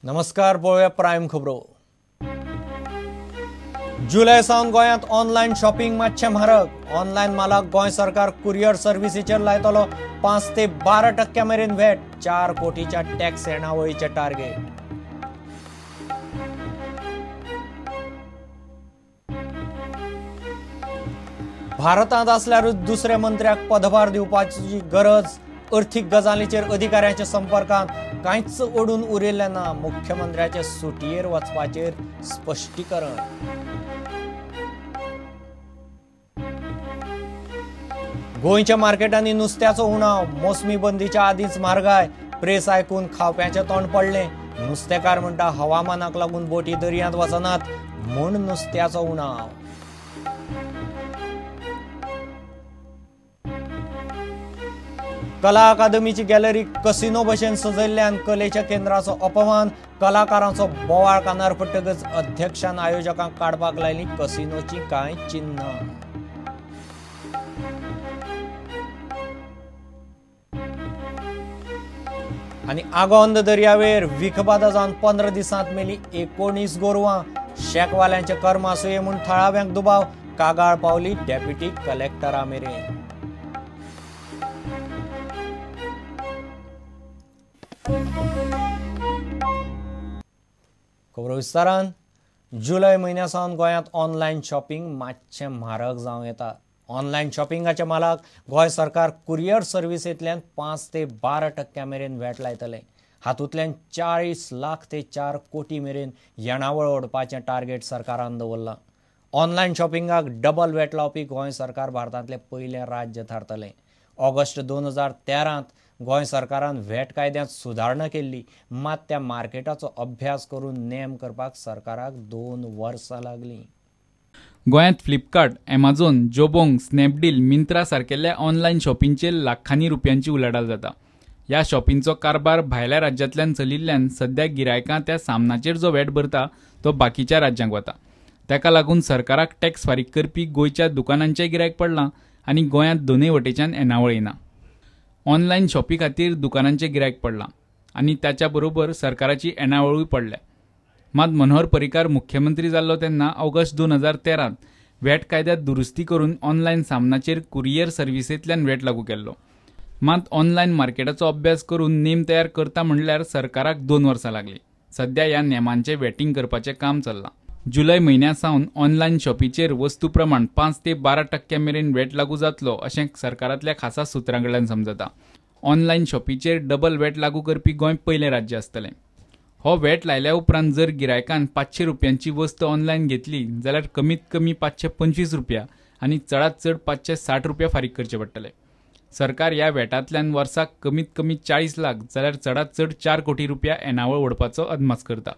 नमस्कार, पळोवया प्रायम खबरो. जुलय सावन गोंयांत ऑनलायन शॉपिंग मातशें म्हारग. ऑनलायन मालाक गोंय सरकार कुरियर सर्विसीचेर लायतलो 5 ते 12% मेरेन व्हॅट. 4 कोटीच्या टॅक्स येणावळीचें टार्गेट. भारतांत आसल्यारूच दुसऱ्या मंत्र्याक पदभार दिवपाची गरज. अर्थीक गजालीचेर अधिकाऱ्यांच्या संपर्कांत कांयच ओडून उरिल्लें ना. मुख्यमंत्र्याचे सुटयेर वचपाचेर स्पश्टीकरण. गोंयच्या मार्केटांनी नुस्त्याचो उणाव. मोसमी बंदीच्या आदींच म्हारगाय. प्रेस आयकून खावप्यांचें तोंड पडलें. नुस्तेकार म्हणटा हवामानाक लागून बोटी दर्यांत वचनात म्हूण नुस्त्याचो उणाव. कला अकादमीची गॅलरी कसिनो भशेन सजयल्ल्यान कलेच्या केंद्राचो अपमान. कलाकारांचो बोवाळ कानार पडटकच अध्यक्षान आयोजकांक काडपाक लायली कसिनोची कांय चिन्हां. आनी आगोंद दर्यावेर विखबादा जावन 15 दिसांत मेली 19 गोरवां. शेकवाल्यांचे कर्म आसुये म्हूण थळाव्यांक दुबाव. कागाळ पावली डेप्युटी कलेक्टरा मेरेन. खबरो विस्तारान. जुलय म्हयन्या सावन गोंयांत ऑनलायन शॉपिंग मातशें म्हारग जावं येता. ऑनलायन शॉपिंगाच्या मालाक गोंय सरकार कुरियर सर्विसींतल्यान 5 ते 12% मेरेन व्हॅट लायतलें. हातूंतल्यान 40 लाख ते 4 कोटी मेरेन येणावळ ओडपाचें टार्गेट सरकारान दवरलां. ऑनलायन शॉपिंगाक डबल व्हॅट लावपी गोंय सरकार भारतांतलें पयलें राज्य थारतलें. ऑगस्ट 2013 गोंय सरकारान व्हॅट कायद्यांत सुदारणा केल्ली, मात त्या मार्केटाचो अभ्यास करून नेम करपाक सरकाराक 2 वर्सां लागलीं. गोंयांत Flipkart, Amazon, Jabong, Snapdeal, Myntra सारकेल्या ऑनलायन शॉपिंगचेर लाखांनी रुपयांची उलाढाल जाता. ह्या शॉपिंगचो कारभार भायल्या राज्यांतल्यान चलिल्ल्यान सद्या गिरायकां त्या सामनाचेर जो व्हॅट भरता तो बाकीच्या राज्यांक वता. ताका लागून सरकाराक टॅक्स फारीक करपी गोंयच्या दुकानांचें गिरायक पडलां आनी गोंयांत दोनूय वटेच्यान येणावळ येना. ऑनलायन शॉपी खातीर दुकानांचें गिरायक पडलां आनी ताच्या बरोबर सरकाराची येणावळूय पडल्या. मात मनोहर पर्रीकार मुख्यमंत्री जाल्लो तेन्ना ऑगस्ट 2013 व्हॅट कायद्यांत दुरुस्ती करून ऑनलायन सामनाचेर कुरियर सर्विसेंतल्यान व्हॅट लागू केल्लो. मात ऑनलायन मार्केटाचो अभ्यास करून नेम तयार करता म्हणल्यार सरकाराक 2 वर्सां लागलीं. सद्या ह्या नेमांचें व्हॅटिंग करपाचें काम चल्लां. जुलय म्हयन्या सावन ऑनलायन शॉपीचेर वस्तू प्रमाण 5 ते 12% मेरेन व्हॅट लागू जातलो अशें सरकारांतल्या खासा सुत्रां कडल्यान समजता. ऑनलायन शॉपीचेर डबल व्हॅट लागू करपी गोंय पयलें राज्य आसतलें. हो व्हॅट लायल्या उपरांत जर गिरायकान 500 रुपयांची वस्त ऑनलायन घेतली जाल्यार कमीत कमी 525 रुपया आनी चडांत चड 560 रुपया फारीक करचे पडटले. सरकार ह्या व्हॅटांतल्यान वर्साक कमीत कमी 40 लाख जाल्यार चडांत चड 4 कोटी रुपया येणावळ ओडपाचो अदमास करता.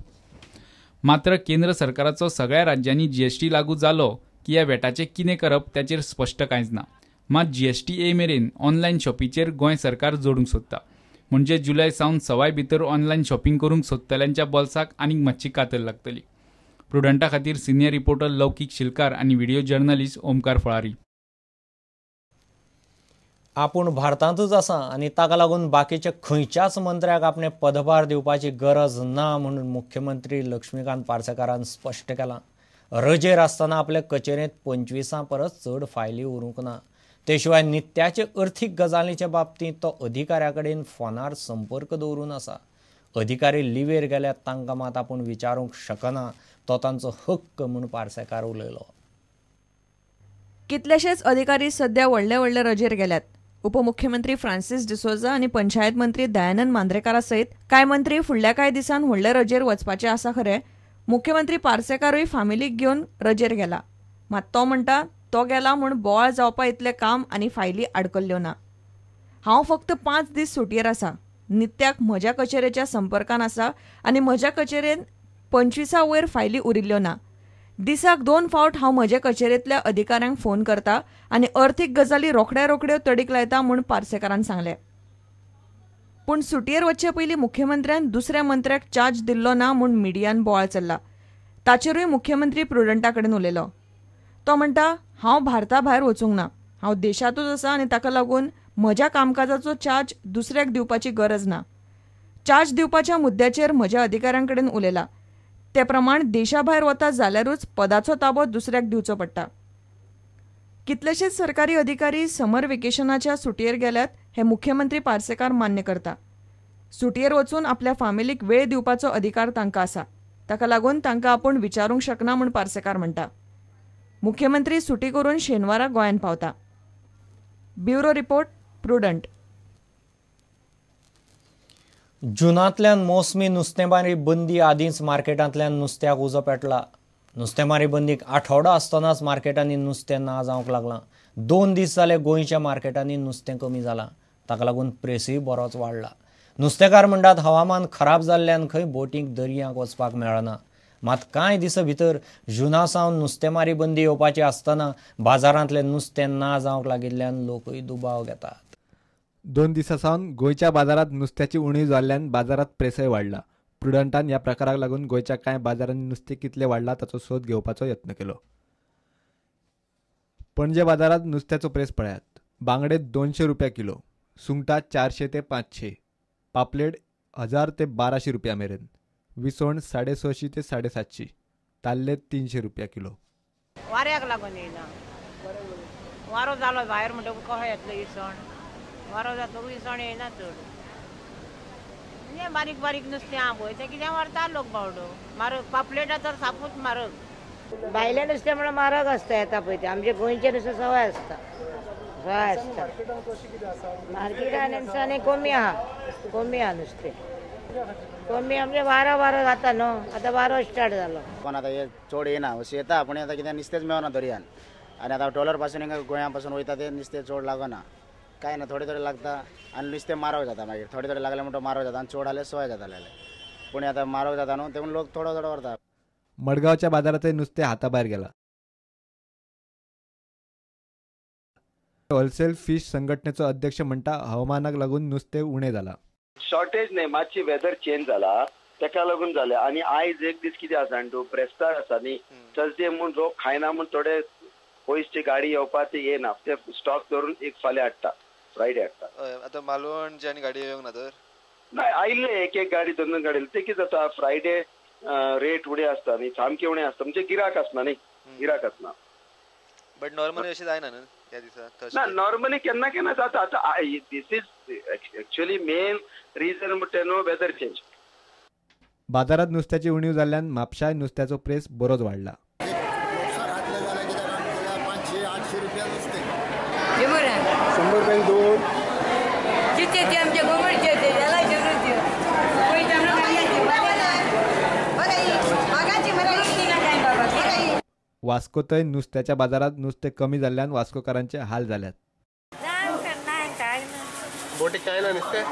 मात्र केंद्र सरकाराचो सगळ्या राज्यांनी जीएसटी लागू जालो की ह्या व्हॅटाचें कितें करप ताचेर स्पश्ट कांयच ना. मात जीएसटी ए मेरेन ऑनलायन शॉपीचेर गोंय सरकार जोडूंक सोदता. म्हणजे जुलय सावन सवाय भितर ऑनलायन शॉपिंग करूंक सोदतल्यांच्या बोल्साक आनीक मातशी कातर लागतली. प्रुडंटा खातीर सिनियर रिपोर्टर लौकीक शिलकार आनी व्हिडिओ जर्नलिस्ट ओमकार फळारी. आपूण भारतांतूच आसा आनी ताका लागून बाकीच्या खंयच्याच मंत्र्याक आपणे पदभार दिवपाची गरज ना म्हणून मुख्यमंत्री लक्ष्मीकांत पार्सेकारान स्पश्ट केलां. रजेर आसतना आपल्या कचेरेंत 25 परस चड फायली उरूंक ना. ते शिवाय नित्याचे अर्थीक गजालींच्या बाबतींत तो अधिकाऱ्या कडेन फोनार संपर्क दवरून आसा. अधिकारी लिवेर गेल्यार तांकां मात आपूण विचारूंक शकना, तो तांचो हक्क म्हूण पार्सेकार उलयलो. कितलेशेच अधिकारी सध्या व्हडले व्हडले रजेर गेल्यात. उपमुख्यमंत्री फ्रांसीस डिसोजा आनी पंचायत मंत्री दयानंद मांद्रेकारा सयत कांय मंत्री फुडल्या कांय दिसान व्हडले रजेर वचपाचे आसा. खरें, मुख्यमंत्री पार्सेकारूय फामिलीक घेवन रजेर गेला. मात तो म्हणटा तो गेला म्हूण बोवाळ जावपा इतलें काम आनी फायली आडकल्ल्यो ना. हांव फक्त 5 दीस सुटयेर आसा. नित्याक म्हज्या कचेरेच्या संपर्कान आसा आनी म्हज्या कचेरेन 25 वयर फायली उरिल्ल्यो ना. दिसाक 2 फावट हांव म्हजे कचेरेंतल्या अधिकाऱ्यांक फोन करता आनी अर्थीक गजाली रोखड्या रोखड्यो तडीक लायता म्हूण पार्सेकारान सांगलें. पूण सुटयेर वचचे पयलीं मुख्यमंत्र्यान दुसऱ्या मंत्र्याक चार्ज दिल्लो ना म्हूण मिडियान बोवाळ चल्ला. ताचेरूय मुख्यमंत्री प्रुडंटा कडेन उलयलो. तो म्हणटा हांव भारता भायर वचूंक ना, हांव देशांतूच आसा आनी ताका लागून म्हज्या कामकाजाचो चार्ज दुसऱ्याक दिवपाची गरज ना. चार्ज दिवपाच्या मुद्द्याचेर म्हज्या अधिकाऱ्यां कडेन उलयला. ते प्रमाण देशा भायर वता जाल्यारूच पदाचो ताबो दुसऱ्याक दिवचो पडटा. कितलेशेच सरकारी अधिकारी समर वेकेशनाच्या सुटयेर गेल्यात हे मुख्यमंत्री पार्सेकार मान्य करता. सुटयेर वचून आपल्या फामिलीक वेळ दिवपाचो अधिकार तांकां आसा. ताका लागून तांकां आपूण विचारूंक शकना म्हूण पार्सेकार म्हणटा. मुख्यमंत्री सुटी करून शेनवारा गोंयांत पावता. Bureau report, Prudent. जुनांतल्यान मोसमी नुस्तेमारी बंदी आदींच मार्केटांतल्यान नुस्त्याक उजो पेटला. नुस्तेमारी बंदीक आठवडो आसतनाच मार्केटांनी नुस्तें ना जावंक लागलां. 2 दीस जाले गोंयच्या मार्केटांनी नुस्तें कमी जालां. ताका लागून प्रेसूय बरोच वाडला. नुस्तेकार म्हणटात हवामान खराब जाल्ल्यान खंय बोटींक दर्यांक वचपाक मेळना. मात कांय दिसां भितर जुना सावन नुस्तेमारी बंदी येवपाची आसतना बाजारांतलें नुस्तें ना जावंक लागिल्ल्यान लोकूय दुबाव घेतात. 2 दिसां सावन गोंयच्या बाजारांत नुस्त्याची उणीव जाल्ल्यान बाजारांत प्रेसय वाडला. प्रुडंटान ह्या प्रकाराक लागून गोंयच्या कांय बाजारांनी नुस्तें कितलें वाडलां ताचो सोद घेवपाचो यत्न केलो. पणजे बाजारांत नुस्त्याचो प्रेस पळयात. बांगडे 200 रुपया किलो, सुंगटां 400 ते 500, पापलेट 1000 ते 1200 रुपया मेरेन, विसवण 650 ते 750, ताल्ले 300 रुपया किलो. वाऱ्याक लागून येयना, वारो जालो भायर म्हणटकूच कसो येतलो इसवण, वारो जातकूच इसवण येयना चड. म्हणजे बारीक बारीक नुस्तें आहा पळय तें कितें व्हरता लोक बावडो. म्हारग पापलेटां तर सापूच म्हारग. भायलें नुस्तें म्हणल्यार म्हारग आसता येता पळय तें, आमचें गोंयचें नुस्तें सवाय आसता. सवाय आसता मार्केटान आनी कमी आहा, कमी आहा नुस्तें कमी. आमचें वारो वारो जाता न्हू, आतां वारो स्टार्ट जालो. पण आतां हे चड येना, अशें येता पूण आतां कितें नुस्तेंच मेळना दर्यान. आनी आतां ट्रॉलर पासून हिंगा गोंया पासून वयता तें नुस्तें चड लागना, कांय ना, थोडें थोडें लागता आनी नुस्तें म्हारग जाता. मागीर थोडें थोडें लागलें म्हणटकच म्हारग जाता आनी चड जाल्यार सवाय जाता. पूण आतां म्हारग जाता न्हू तेणून लोक थोडो थोडो व्हरता. मडगांवच्या बाजारांतय नुस्तें हाता भायर गेलां. होलसेल फिश संघटनेचो अध्यक्ष म्हणटा हवामानाक लागून नुस्तें उणें जालां. शॉर्टेज न्हय, मातशी वेदर चेंज जाला तेका लागून जालें. आनी आयज एक दीस कितें आसा तूं ब्रेस्तार आसा न्ही, थर्सडे म्हूण लोक खायना म्हूण थोडे पयसची गाडी येवपा ती येना, ते स्टॉक धरून एक फाल्यां हाडटा, फ्रायडे हाडटा. आतां मालवणची आनी गाडी येवंक ना तर? ना, आयिल्ले एक एक गाडी, दोन दोन गाडी. ते कितें जाता फ्रायडे रेट उणें आसता न्ही, सामकें उणें आसता, म्हणजे गिराक आसना न्ही, गिराक आसना. बट नॉर्मली अशें जायना न्हू त्या दिसा? ना, नॉर्मली केन्ना केन्ना जाता. आतां this is actually main reason म्हणटा न्हू वेदर चेंज. बाजारांत नुस्त्याची उणीव जाल्ल्यान म्हापशाय नुस्त्याचो प्रेस बरोच वाडला. 500-800 रुपया नुस्तें. 100 रुपयांक 2. वास्कोतय नुस्त्याच्या बाजारांत नुस्तें कमी जाल्ल्यान वास्कोकारांचे हाल जाल्यात. बोटी काय ना नुस्तें?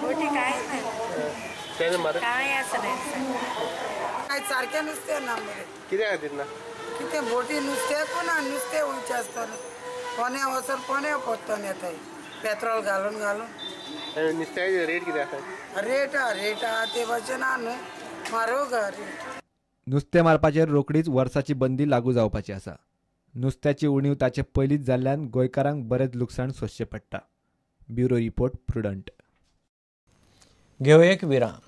बोटी काय ना, काय आसा काय सारकें नुस्तें ना मरे. कित्या खातीर ना? कितें बोटी नुस्त्याकू ना, नुस्तें उंचें आसता न्हू, पोन्या वचून पोन्या परतून येताय पेट्रोल घालून घालून. नुस्त्याचे रेट कितें आसा? रेट आहा, रेट आहा ते भाशेन आहा न्हू, म्हारग आहा रेट. नुस्तें मारपाचेर रोखडीच वर्साची बंदी लागू जावपाची आसा. नुस्त्याची उणीव ताचे पयलींच जाल्ल्यान गोंयकारांक बरेंच लुकसाण सोंसचें पडटा. Bureau report, Prudent. घेवया एक विराम.